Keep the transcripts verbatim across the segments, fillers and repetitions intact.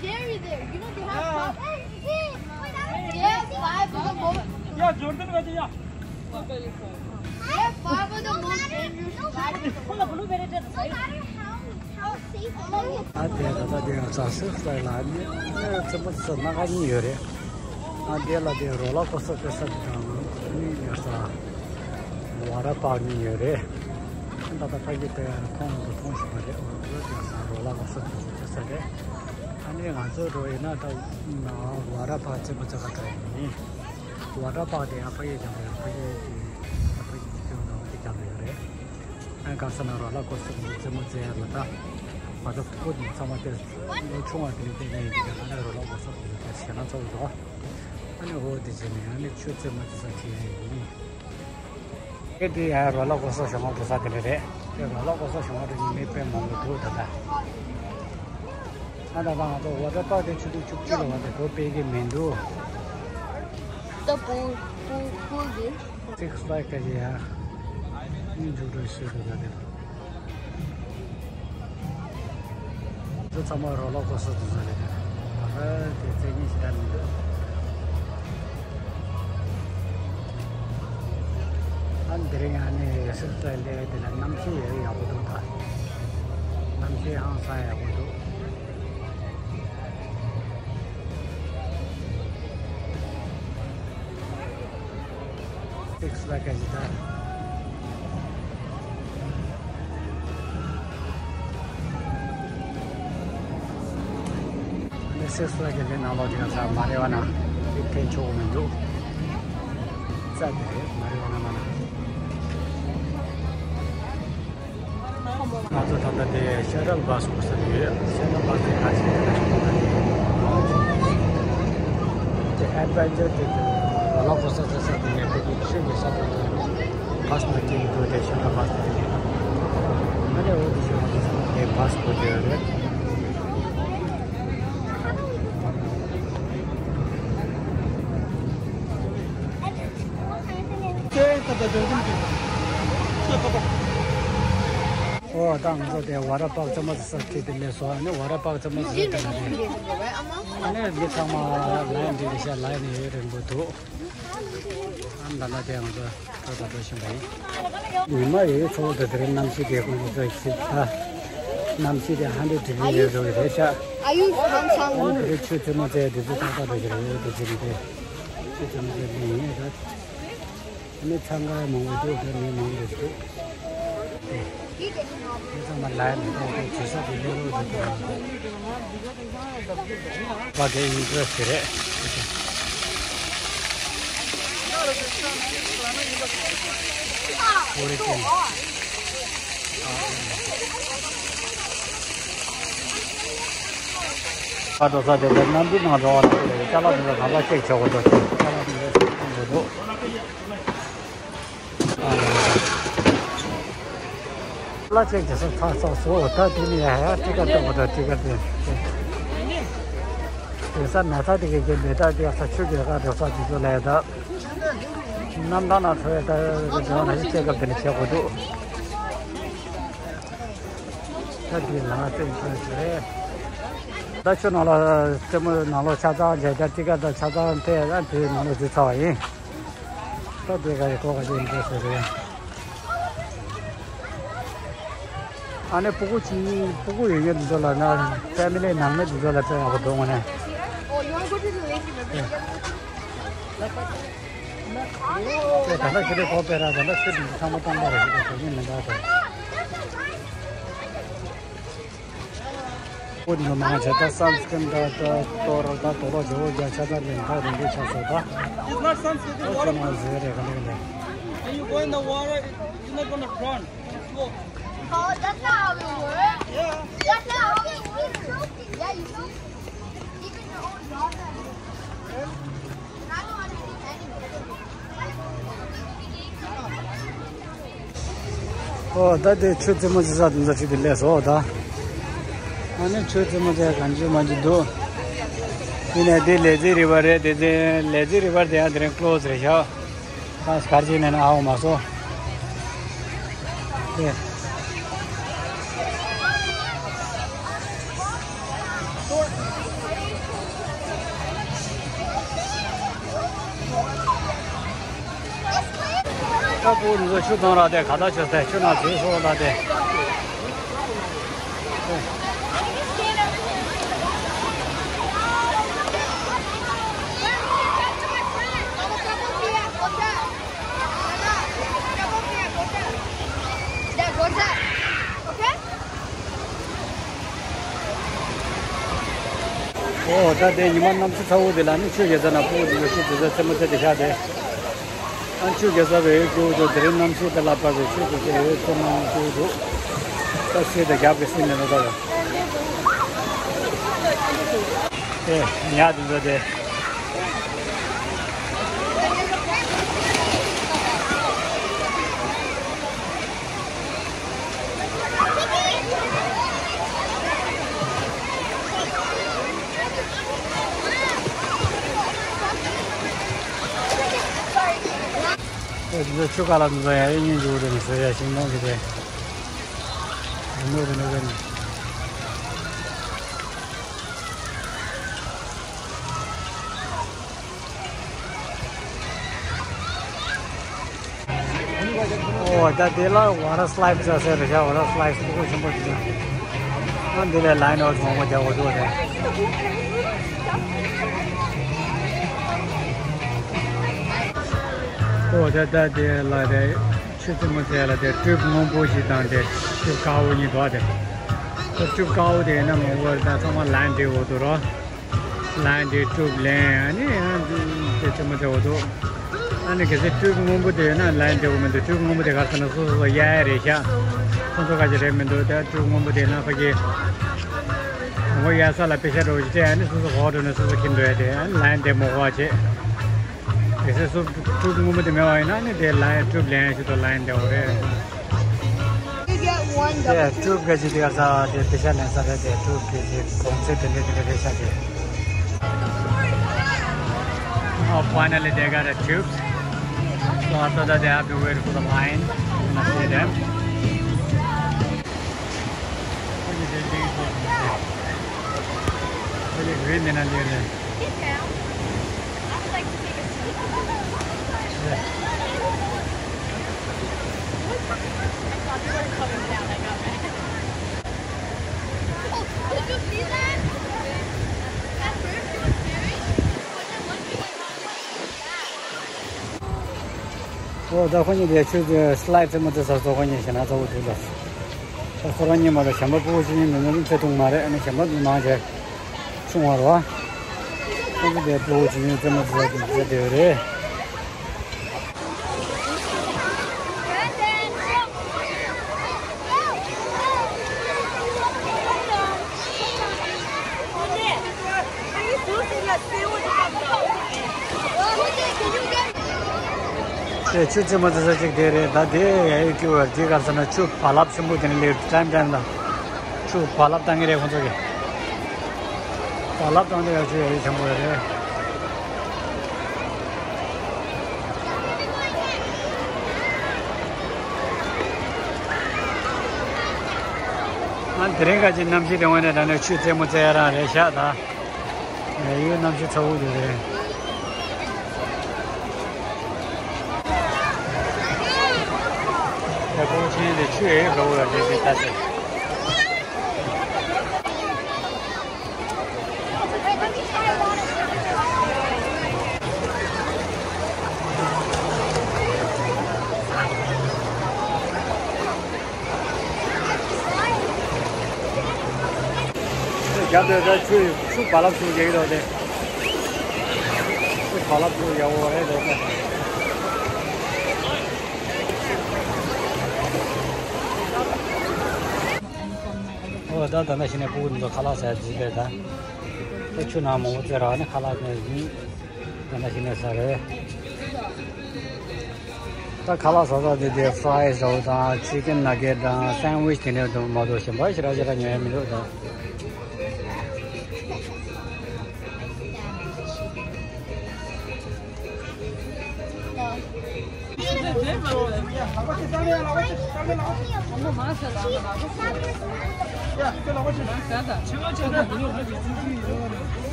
Scary there. You know they have five. They have five of the most. Yeah, Jordan, yeah. They have five of the most dangerous spiders. No matter how, how safe it is. ཨ་དེ་ད་ལྟ་དེ་ཡང་ས་སིལ་སི་ལའེ་ལ་ནི་ཙི་མ་ཙི་སྣ་ཁ་གཉིས་ཡོད་རེད། ཨ་དེ་ལ་དེ་རོ་ལ་ཀོ་སི་ཊར་དེ་ས་དེ་དང་ནི་ཡོད་ས། ཝ་ཊར་པཱག་གཉིས་ཡོད་རེད། ད་ལྟ་ཕ་གི་དེ་མཐོང་དུ་མཐོང་བཞིན་པ་རེད། འོ་དེ་ཡང་ས་རོ་ལ་ཀོ་སི་ཊར་དེ་ས་རེད། ཨ་ནི་ང་ཚོ་འགྲོ་ཡིན་ན་ད་ཝ་ཊར་པཱག་ཙི་མ་ཙི་ཁ་ད་ཡིན། ཝ་ཊར་པཱག་དེ་ཡང་ཕ་གི་རྒྱབ་ལ་ཡོད། ཕ་གི་དེ་ཕ་གི་དེ་ཅུང་ནང་དེ་རྒྱབ་ལ་ཡོད་རེད། ཨ་ག་ས་ན་རོ་ལ་ཀོ་སི་ཊར་ཙི་མ་ཙི་ཡ་ལ་ད་ང་ཚོ་ཕྲུ་གུ་དེ་ཚང་མ་དེ་ལོ་ཆུང་བ་དེ་ནས་དེ་ནས་ཡིན་དེ་ཨ་ནི་རོ་ལ་ཀོ་སི་ཊར་དེ་ཞེད་སྣང་ཚ་བོ་འདུག་ཨ་ནི་འོ་དེ་བྱས་ནས་ཨ་ནི་ཆུ་ཙི་མ་ཙི་ས་ཁྱེར་ཡ་ཡིན། ཨེ་དེ་ཡ་རོ་ལ་ཀོ་སི་ཊར་ཞོགས་མ་འགྲོ་ས་དེ་འདྲ་རེད། དེ་རོ་ལ་ཀོ་སི་ཊར་ཞོགས་མ་འགྲོ་མཁན་མི་དཔེ་མང་པོ་འདུག་ད་ལྟ། ཨ་ད་ལྟ་ང་ཚོ་ཝ་ཊར་པཱག་དེ་ཆུ་ཚོད་བཅུ་གཅིག་ལ་བ་དེ་འགྲོ་སྤེལ་གྱི་མི་འདུག་ད་བུ་བུ་བུ་གི། སིག་སི་ཕི་ལེག་ག་ཡ། མཇུག་སྒྲིལ་ཞུ་དགོས་ད་དེ། ཚོ་ཚང་མ་རོ་ལ་ཀོ་སི་ཊར་དེ་ཚོ་རེད། ད་ལྟ་དེ་རྩེ་གཉིས་ཞིག་ད་མི་འདུག་ཨ་འདི་རིང་ཨ་ནི་སིལ་སི་ལའེ་དེ་ལ་གནམ་གཤིས་ཡག་ཡག་པོ་འདུག་ད་གནམ་གཤིས་ཧང་སང་ཡག་པོ་འདུག་སིག་སི་ཕི་ལེག་ག་ཞིག་ད། ཨ་ནི་སིག་སི་ཕི་ལེག་གི་ནང་ལོགས་དེ་ཡང་ས་མ་རེ་བ་ན་དེ་ཐེན་ཆོག་གི་མི་འདུག་རྩ་དེ་རེད། མ་རེ་བ་ན་མ་ན། ང་ཚོ་ད་ལྟ་དེ་ཤ་ཊལ་བྷ་སི་སྐོར་ས་ཡོད། ཤ་ཊལ་བྷ་སི་དེ་ག་ཞིག་རེད། དེ་ཨེ་ཌི་ཝེན་ཅར་དེ་རོ་ལ་ཀོ་སི་ཊར་ས་དེ་ནས་ཕ་གི་ཤིན་ཏུ་ས་དེ་བྷ་སི་ནང་སྐྱེལ་གྱི་འདུག་དེ་ཤ་ཊལ་བྷ་སི་དེ་རེད། ཨ་ནི་འོ་དེ་ཤ་ཊལ་བྷ་སི་དེ་བྷ་སི་སྐོར་དེ་རེད། ཨོ་ད་ང་ཚོ་དེ་ཝ་ཊར་པཱག་ཙི་མ་ཙི་ས་ཁྲིད་དེ་སླེབས་སོང་། ཨ་ནི་ཝ་ཊར་པཱག་ཙི་མ་ཙི་ས་དེ་ལ་དེ། ཨ་ནི་མི་ཚང་མ་ལའེན་འདི་རེད་ཤག་ལའེན་ཡོད་རིང་པོ་འདུག་ཨ་ནི་ད་ལྟ་དེ་ང་ཚོ་འགྲོ་དང་འགྲོ་བཞིན་པ་ཡིན། ཉི་མ་ཡོད་ཚོགས་དེ་དེར་གནམ་གཤིས་དེ་ཁོང་ཚོ་ཚོས་ཁྱི་ད། གནམ་གཤིས་དེ་ཧན་ཌེ་ཌི་གྷི་རི་ཡོད་འགྲོ་གི་རེད་ཤག Are you ཧང་སང་། ཨ་ནི་དེ་ཆུ་ཙི་མ་ཙི་དེ་ཚོ་ཏག་ཏག་འགྲོ་གི་རེད། དེ་ཚོ་རེད་དེ། ཆུ་ཙི་མ་ཙི་དེ་ཡིན་ད། ཨ་ནི་འཚང་ཁ་མང་པོ་འདུག་དེ་མི་མང་པོ་འདུག་དེ། དེ་ཚང་མ་ལའེན་ནས་དེ་དེ་ཇེ་ས་དེ་ལེ་ལོ་དེ་དེ། བ་དེ་ཡིན་འགྲོ་ཞིག་རེད། ཨོ་རེད་ཅན། ཨ་འགྲོ་ས་དེ་དེ་གནམ་གྲུ་ནང་འགྲོ་བ་དེ་ཅ་ལག་དེ་ཚོ་གང་ལ་ཅེག་བྱེད་དགོས་འདུག་ཅ་ལག་དེ་ཚོ་ཅེག་བྱེད་དགོས་འདུག་ལ་ཅེག་བྱེད་ས་ཚ་ཚ་སོ་ད་དེ་ནི་ཡ་ཡ་ཊི་ཀེ་ཊི་འོ་ད་ཊི་ཀེ་ཊི་དེ་ས་ན་ཚ་དེ་གའི་གེ་མེ་ད་དེ་ས་ཆུ་གེ་ག་འགྲོ་ས་དེ་ཚོ་ལ་ཡ་ད་གནམ་ཐང་ན་འཚོ་ཡ་ད་འགྲོ་ན་ཡ་ཅེག་ཨབ་དེ་ནི་བྱེད་དགོས་འདུག་ད་དེ་ལ་ཅེག་བྱེད་རེད། ད་ཆུ་ནང་ལ་རྩེད་མོ་ནང་ལོགས་ཆ་ཚང་བྱས་ད་ཊི་ཀེ་ཊི་ད་ཆ་ཚང་ཕེ་ད་དེ་ནང་ལོགས་འཛུལ་ཚར་བ་ཡིན། ད་དེ་ག་ཡི་གོ་ག་ཅིག་འདྲ་ཟེར་རེད། ཨ་ནི་སྤུ་གུ་གཅིག་སྤུ་གུ་ཡོད་མཁན་འདི་ཚོ་ལ་ན་ཕེ་མི་ལི་ནང་མི་འདི་ཚོ་ལ་དཔེ་ཡག་པོ་འདུག་ངོ་ནས། དེ་ད་ལྟ་ཁྱེད་རེ་གོ་དཔེ་ར་ད་ལྟ་ཚེ་འདི་ཚང་མ་སྟོང་པ་རེད་ཟེར་གོ་ཉིན་མི་འདུག་དེ། བོད་ནང་མང་ཆེ་ད་སན་སི་ཀྲིན་ད་ད་དོ་ར་ད་དོ་ལོ་ཇོ་བོ་རྒྱ་ཆ་ད་ལེན་ད་རིན་པོ་ཆ་སོ་ད། It's not sunscreen, it's ཨོ་ཁྱོད་waterproof. ནང་ཟེར་རེ་ག་ལེ་ག་ལེ། When you go in the water, it, you're not gonna drown. It's cool. Oh, that's not how it works. Yeah. That's not how it works. Yeah, you should. Even your own daughter. I don't understand anything. ཨོ་ད་དེ་ཆུ་རྩེད་མོ་རྩེ་ས་དེ་ཚོ་ཁྲིད་དེ་སླེབས་སོང་ད། ཨ་ནི་ཆུ་རྩེད་མོ་རྩེ་གང་ཅི་མ་ཅི་འདུག་ཡིན་ནའི་དེ་ལེ་ཛི་རི་བར་རེད། དེ་དེ་ལེ་ཛི་རི་བར་དེ་ཡང་དེ་རིང་ཀློ་སི་རེད་ཤག་ད་གར་ཅིག་ནས་ན་ཨའོ་མ་སོ། ཨེ། ད་བུ་འདི་ཚོ་ཆུ་བཏང་ར་དེ་ག་ད་ཆུ་ཟེར་ཆུ་ནང་ཟེར་སོང་ད་དེ། ཨོ་ད་དེ་ཉི་མ་གནམ་གཤིས་ཚ་བོ་དེ་ལ་ནི་ཆུ་རྒྱག་ས་ན་སྤུ་གུ་དེ་ཚོ་ཆུ་དེ་ཚོ་རྩེད་མོ་རྩེ་དེ་བཞག་དེ། ཨ་ཆུ་རྒྱག་ས་བས་ཡོད་ཀྱི་འདུག་དེ་རིང་གནམ་གཤིས་དེ་ལ་བབས་པའི་ཆུ་དེ་ཚོ་ཡོད་ཚོ་མང་ཀྱི་འདུག་ད་ཆུ་དེ་རྒྱབ་ཀྱི་སྲིད་ནས་ལོ་ད་ར། ཨེ་ཉག་དེ་ཚོ་དེ། ཆུ་ཁ་ལ་འཛུལ་ཡ་ཡིན་འགྱུར་རེད་ཟེར་ཡ་ཤིང་སྡོང་གི་རེད། རི་མོ་རི་མོ་རེད། ཨོ་ད་དེ་ལ་ཝ་ཊར་སི་ལའེ་ཌི་ཟེར་རེད་ཤག་ཝ་ཊར་སི་ལའེ་ཌི་སྤུ་གུ་ཆེན་པོ་ཅིག་ཨ་འདི་ལས་ལའིན་ཨའུཊ་མང་པོ་རྒྱག་དགོས་འདུག་རེད། ཨོ་ད་ད་དེ་ལ་རེད། ཆུ་རྩེད་མོ་རྩེ་ལ་དེ་ཊུབ་སྔོན་པོ་ཞིག་དང་དེ་ཊུབ་དཀར་པོ་གཉིས་འདུག་དེ། ད་ཊུབ་དཀར་པོ་དེ་ཡིན་ན་མང་པོ་ད་ཚང་མ་ལའིན་འབྲི་འོ་དུ་རོ། ལའིན་འབྲི་ཊུབ་ལེན་ཨ་ནི་ཨ་དེ་རྩེད་མོ་རྩེ་འོ་དུ། ཨ་ནི་གལ་སྲིད་ཊུབ་སྔོན་པོ་དེ་ཡོད་ན་ལའིན་འབྲི་འོ་མི་འདུག་ཊུབ་སྔོན་པོ་དེ་གར་ས་ན་སོ་སོ་སོ་གཡར་ཡ་རེད་ཤག་ཁོང་ཚོ་ག་ཅི་རེད་མི་འདུག་ད་ཊུབ་སྔོན་པོ་དེ་ན་ཕ་གི་མང་པོ་གཡར་ས་ལ་པེ་ཤ་འགྲོ་ཅི་སྤྲད་ཨ་ནི་སོ་སོ་གོ་འགྲོ་ནས་སོ་སོ་ཁྱིམ་འགྲོ་ཡ་དེ་ཨ་ནི་ལའིན་དེ་མོ་གོ་བ་བྱེད། གལ་སྲིད་སུ་ཊུབ་སྔོན་པོ་དེ་མེད་པ་ཡིན་ན་ནི་དེ་ལའིན་ཊུབ་ལེན་ཞུ་དོ་ལའིན་དེ་འོ་རེད། དེ་ཊུབ་ག་ཅི་དེ་ག་ས་དེ་པེ་ཤ་ལེན་ས་རེད་དེ་ཊུབ་གི་ཅི་གོང་ཚད་དེ་འདྲ་དེ་འདྲ་རེད་ཤག་དེ། Oh, finally they got a tube. So after that they have to wait for the line. And I see them. ཨོ་ད་ཁོ་གཉིས་དེ་ཆུ་སི་ལའེ་ཌི་རྩེད་མོ་རྩེ་ས་སོ་ཁོ་གཉིས་ཞེ་ན་ཚ་བོ་དུས་ལ། ད་ཁོ་རང་གཉིས་མ་གཏོགས་གཞན་པ་སྤུ་གུ་གཅིག་གཉིས་མི་ཉུང་རྩེ་ཐུབ་མ་རེད། ཨ་ནི་གཞན་པ་མི་མང་ཆེ་ཆུང་བ་རེད་བ། ཁོ་ཚོ་དེ་སྤུ་གུ་གཅིག་གཉིས་རྩེད་མོ་རྩེ་ས་རྩེ་དེ་རེད། དེ་ཆུ་རྩེད་མོ་རྩེ་ས་ཅིག་དེ་རེད། ད་དེ་ཡ་ཡི་ཀི་ཝར་དེ་ག་ས་ན་ཆུ་བ་ལབ་ཆེན་པོ་དེ་ནས་སླེབས་ཊའིམ་ཊའིམ་ལ་ཆུ་བ་ལབ་བཏང་གི་རེད་ཁོང་ཚོ་གི། བ་ལབ་བཏང་དེ་ཡ་ཆུ་ཡ་ཡི་ཆེན་པོ་རེད། ཨ་དེ་རིང་ག་ཅིག་གནམ་གཤིས་དེ་དངོས་གནས་དྲང་གནས་ཆུ་རྩེད་མོ་རྩེ་ཡ་རང་རེད་ཤག་ད། ཡ་ཡི་གནམ་གཤིས་ཚ་བོ་དེ་རེད། ད་ཁོང་ཆེན་དེ་ཆུ་ཡ་ཡི་འགྲོ་བ་རེད་དེ་ད་ཟེར། ཡག་འདོད་ད་ཆུ་ཆུ་བ་ལབ་ཆུ་རྒྱག་གི་འདུག་སྟེ། ཆུ་བ་ལབ་ཆུ་ཡག་པོ་རེད་འདུག་སྟེ། ཨོ་ད་ད་ནང་བཞིན་ནས་ཕྲུ་གུ་འདི་ཚོ་ཁ་ལག་ཟ་ཡ་རྩིས་པས་ད། ད་ཆུ་ནང་མང་པོ་བཙལ་ར་ནི་ཁ་ལག་ནས་ཡིན། ད་ནང་བཞིན་ནས་ཟ་རེད། ད་ཁ་ལག་ཟ་ས་དེ་དེ་ཕ་རའི་ཟ་བོ་དང་ཆི་ཀན་ནག་གེ་ཊི་དང་སན་ཝིཆ་དེ་འདྲ་འདུག་མ་གཏོགས་གཞན་པ་ཞེ་དྲག་ཞེ་དྲག་ཉོ་ཡ་མི་འདུག་ད།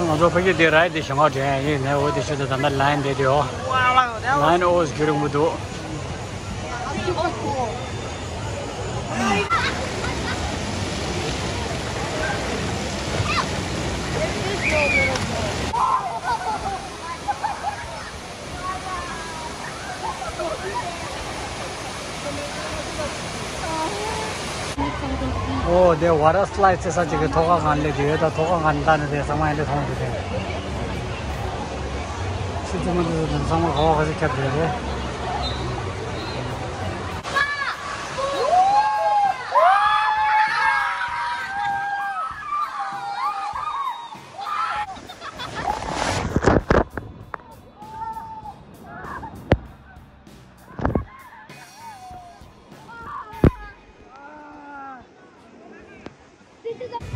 ང་ཚོ་ཕ་གི་དེ་རའི་དེ་ཞིང་ཁ་དྲན་ཡིན་ནས་འོ་དེ་ཤུལ་དུ་ད་ལྟ་ལའིན་དེ་དེའོ། ལའིན་ཨོ་ཟེར་རིང་པོ་འདུག་ཨོ་དེ་ཝ་ཊར་སི་ལའིཌ་རྩེ་ས་ཅིག་གི་ཐོག་ཁ་སྒང་སླེབས་ཀྱི་ཡོད། ད་ཐོག་ཁ་སྒང་ལྟ་ནས་དེ་ཚང་མ་ཡང་དེ་མཐོང་འདུག་དེ། ཆུ་རྩེ་མོ་དེ་ཚོ་ཚང་མ་ག་བ་ག་ཚོད་ཁྱབ་བསྡད་རེད།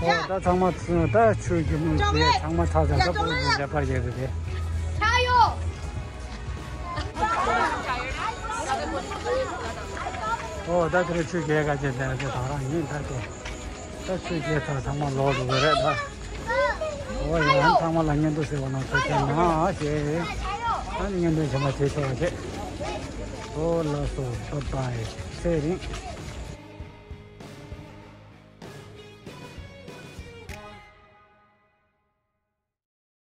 ཨོ་ད་ཚང་མ་ད་ཆུ་རྒྱུ་མོ་དེ་ཚང་མ་ཚར་ཚར་ད་པོ་དེ་ལས་པར་རྒྱག་གི་རེད། ཨོ་ད་དེ་རིང་ཆུ་རྒྱག་ག་ཅེས་དེ་དེ་ད་རང་ཡིན་ད་དེ། ད་ཆུ་རྒྱག་ཚར་ཚང་མ་ལོག་འགྲོ་གི་རེད་ད། ཨོ་ཡང་ཚང་མ་ལ་བརྙན་ཐུང་བཟོས་པ་ནང་ཐུགས་རྗེ་གནང་ཞེས། ཨ་ནི་བརྙན་ཐུང་གཞན་པ་བྱེད་ཆོག་པ་བྱེད། ཨོ་ལགས་སོ། བཱའི་བཱའི། ཚེ་རིང་།